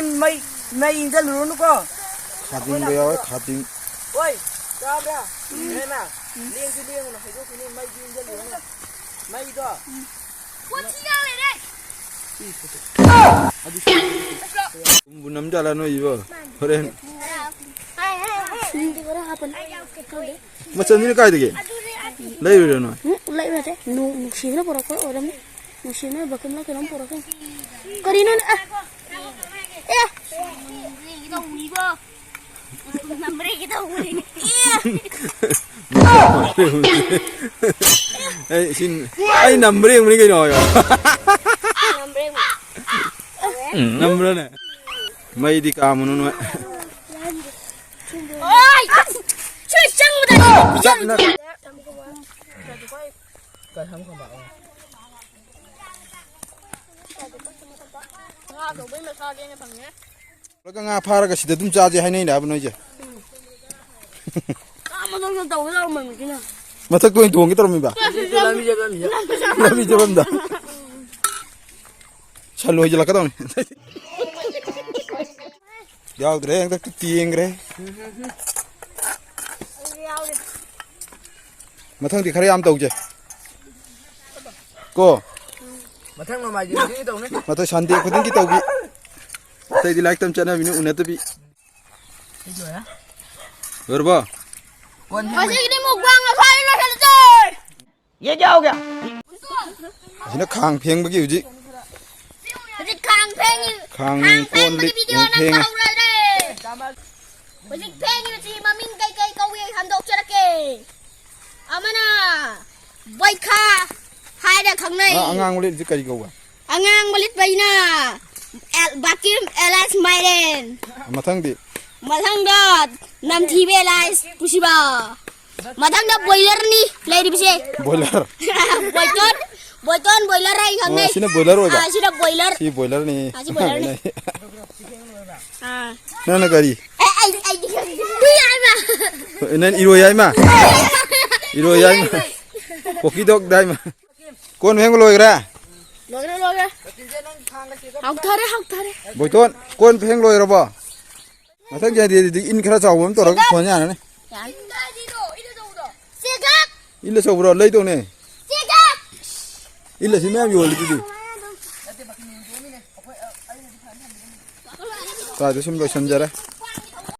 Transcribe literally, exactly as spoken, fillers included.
ꯃꯩ, ꯃꯩ ꯏꯟꯖꯜꯂꯨꯔꯅꯨꯀꯣ꯫ ꯈꯥꯗꯤꯡꯒ ꯌꯥꯎꯋꯦ, ꯈꯥꯗꯤꯡ꯫ ꯍꯣꯏ, ꯇꯥꯕ꯭ꯔꯥ? ꯍꯦꯟꯅ ꯂꯦꯡꯁꯨ ꯂꯦꯡꯉꯨꯅꯨ, ꯍꯩꯗꯣꯛꯈꯤꯅꯤ, ꯃꯩꯗꯤ ꯏꯟꯖꯜꯂꯨꯔꯅꯨ꯫ ꯃꯩꯗꯣ꯫ ꯀꯣꯊꯤꯒ ꯂꯩꯔꯦ꯫ ꯇꯨꯝꯕꯨ ꯅꯝꯖꯥꯠꯂ ꯅꯣꯏꯁꯤꯕꯣ? ꯍꯣꯔꯦꯟ꯫ ꯁꯤꯡꯗꯤ ꯈꯔ ꯍꯥꯞꯄꯅꯤ꯫ ꯈꯪꯗꯦ꯫ ꯃꯆꯟꯁꯤꯅ ꯀꯥꯏꯗꯒꯤ? ꯂꯩꯔꯨꯔꯤꯔꯣ ꯅꯣꯏ? ꯎꯝ, ꯂꯩꯕ ꯅꯠꯇꯦ꯫ ꯅꯨ-, ꯅꯨꯡꯁꯤꯕꯅ ꯄꯨꯔꯛꯄ ꯑꯣꯏꯔꯝꯅꯤ꯫ ꯅꯨꯡꯁꯤꯕꯅ ꯕꯛꯀꯦꯠꯂ ꯀꯩꯅꯣꯝ ꯄꯨꯔꯛꯈꯤꯕꯅꯤ꯫ ꯀꯔꯤꯅꯣꯅꯦ? ꯑ! ꯑꯦ! ꯅꯝꯕ꯭ꯔꯦꯒꯦ ꯇꯧꯕꯅꯤ꯫ ꯑꯦ! ꯑꯩ ꯁꯤ, ꯑꯩ ꯅꯝꯕ꯭ꯔ ꯌꯦꯡꯕꯅꯤ ꯀꯩꯅꯣ ꯍꯥꯏꯌꯣ꯫ ꯅꯝꯕ꯭ꯔ ꯌꯦꯡꯕ꯫ ꯅꯝꯕ꯭ꯔꯅꯦ? ꯃꯩꯗꯤ ꯀꯥꯝꯃꯨꯅꯨ ꯅꯣꯏ꯫ ꯑꯣꯏ! ꯁꯤ ꯆꯪꯕꯗ ꯉꯥ ꯑꯆꯧꯕꯩ ꯃꯁꯥꯗꯤ ꯑꯩꯅ ꯐꯪꯉꯦ꯫ ꯉꯥ ꯐꯥꯔꯒ ꯁꯤꯗ ꯑꯗꯨꯝ ꯆꯥꯁꯦ ꯍꯥꯏꯅꯩꯅꯦ ꯍꯥꯏꯕ ꯅꯣꯏꯁꯦ꯫ ꯑꯥ ꯃꯊꯛꯇ ꯇꯧꯒꯦ ꯇꯧꯔꯝꯕꯅꯤꯅ꯫ ꯃꯊꯛꯇ ꯑꯣꯏꯅ ꯊꯣꯡꯒꯦ ꯇꯧꯔꯝꯃꯤꯕ? ꯂꯝꯕꯤ ꯆꯠꯂꯝꯃꯤꯁꯦ꯫ ꯂꯝꯕꯤ ꯆꯠꯐꯝꯗ꯫ ꯁꯟ ꯂꯣꯏꯁꯤꯜꯂꯛꯀꯗꯧꯅꯤ꯫ ꯌꯥꯎꯗ꯭ꯔꯦ, ꯍꯟꯗꯛꯇꯤ ꯇꯦꯡꯈ꯭ꯔꯦ꯫ ꯃꯊꯪꯗꯤ ꯈꯔ ꯌꯥꯝ ꯇꯧꯁꯦ꯫ ꯀꯣ? ꯃꯊꯪ ꯅꯣꯡꯃꯥꯏꯖꯤꯡ ꯈꯨꯗꯤꯡꯒꯤ ꯇꯧꯅꯤ꯫ ꯃꯊꯪ ꯁꯟꯗꯦ ꯈꯨꯗꯤꯡꯒꯤ ꯇꯧꯕꯤ꯫ ꯑꯇꯩꯗꯤ ꯂꯥꯏꯔꯤꯛ ꯇꯝ ꯆꯠꯅꯕꯤꯅꯤ, ꯎꯅꯗꯕꯤ꯫ ꯂꯣꯏꯔꯕꯣ? ꯉꯁꯤꯒꯤꯗꯤ ꯃꯨꯛꯕꯥꯡ ꯑꯁ꯭ꯋꯥꯏꯗ ꯂꯣꯏꯁꯤꯜꯂꯁꯦ꯫ ꯌꯦ ꯀꯌꯥ ꯍꯣ ꯒꯌꯥ? ꯑꯁꯤꯅ ꯈꯥꯡ ꯐꯦꯡꯕꯒꯤ ꯍꯧꯖꯤꯛ꯫ ꯍꯧꯖꯤꯛ ꯈꯥꯡ ꯐꯦꯡꯉꯤ꯫ ꯈꯥꯡ, ꯈꯥꯡ ꯀꯣꯟ ꯐꯦꯡꯕꯒꯤ ꯂꯤꯛ ꯚꯤꯗꯤꯑꯣ ꯑꯃꯨꯛ ꯅꯝꯕ ꯐꯦꯡꯉꯦ꯫ ꯍꯧꯔꯁꯦ꯫ ꯍꯧꯖꯤꯛ ꯐꯦꯡꯉꯤꯕꯁꯤ ꯃꯃꯤꯡ ꯀꯩ ꯀꯩ ꯀꯧꯏ ꯍꯟꯗꯣꯛꯆꯔꯛꯀꯦ꯫ ꯑꯃꯅ ꯕꯣꯏꯈꯥ ꯍꯥꯏꯅ ꯈꯪꯅꯩ꯫ ꯑ-, ꯑꯉꯥꯡꯕ ꯂꯤꯠꯂꯤꯁꯦ ꯀꯔꯤ ꯀꯧꯕ? ꯑꯉꯥꯡꯕ ꯂꯤꯠꯄꯩꯅ ꯑꯦꯜ-, ꯕꯥꯀꯤꯝ ꯑꯦꯂꯥꯏꯁ ꯃꯥꯏꯔꯦꯟ꯫ ꯃꯊꯪꯗꯤ? ꯃꯊꯪꯗ ꯅꯝꯊꯤꯕ ꯑꯦꯂꯥꯏꯁ ꯄꯨꯁꯤꯕ꯫ ꯃꯊꯪꯗ ꯕꯣꯏꯂꯔꯅꯤ ꯂꯩꯔꯤꯕꯁꯦ꯫ ꯕꯣꯏꯂꯔ꯫ ꯕꯣꯏꯇꯣꯟ, ꯕꯣꯏꯇꯣꯟ ꯕꯣꯏꯂꯔ ꯍꯥꯏꯅ ꯑꯣ, ꯈꯪꯅꯩ꯫ ꯑꯁꯤꯅ ꯕꯣꯏꯂꯔ ꯑꯣꯏꯕ? ꯑꯥ, ꯑꯁꯤꯅ ꯕꯣꯏꯂꯔ꯫ ꯁꯤ ꯕꯣꯏꯂꯔꯅꯤ꯫ ꯑꯥ, ꯁꯤ ꯕꯣꯏꯂꯔꯅꯤ꯫ ꯑꯥ꯫ ꯅꯪꯅ ꯀꯔꯤ? ꯑꯦ, ꯑꯩ, ꯑꯩꯗꯤ ꯈꯪꯗꯦ꯫ ꯍꯨꯏ ꯍꯥꯏꯕ꯫ ꯅꯪ ꯏꯔꯣꯏ ꯍꯥꯏꯃ? ꯏꯔꯣꯏ ꯍꯥꯏꯃ? ꯀꯣꯀꯤ ꯗꯣꯛ ꯍꯥꯏꯃ? ꯀꯣꯟ ꯐꯦꯡꯕ ꯂꯣꯏꯈ꯭ꯔꯦ? ꯂꯣꯏꯔꯦ, ꯂꯣꯏꯔꯦ꯫ ꯍꯥꯎꯊꯔꯦ, ꯍꯥꯎꯊꯔꯦ꯫ ꯕꯣꯏꯇꯣꯟ, ꯀꯣꯟ ꯐꯦꯡ ꯂꯣꯏꯔꯕꯣ? ꯃꯊꯪ ꯆꯍꯤꯗꯤ ꯏꯟ ꯈꯔ ꯆꯥꯎꯕ ꯑꯃ ꯇꯧꯔꯒ ꯈꯣꯟ ꯌꯥꯔꯅꯤ꯫ ꯌꯥꯔꯅꯤ꯫ ꯆꯦꯒꯞ! ꯏꯟ ꯑꯆꯧꯕ꯭ꯔꯣ? ꯂꯩꯗꯧꯅꯦ꯫ ꯆꯦꯒꯞ! ꯏꯟ ꯑꯁꯤ ꯃꯌꯥꯝ ꯌꯣꯜꯂꯤꯗꯨꯗꯤ꯫ ꯀꯥꯏꯗ ꯁꯨꯝ ꯂꯣꯏꯁꯟꯖꯔꯦ꯫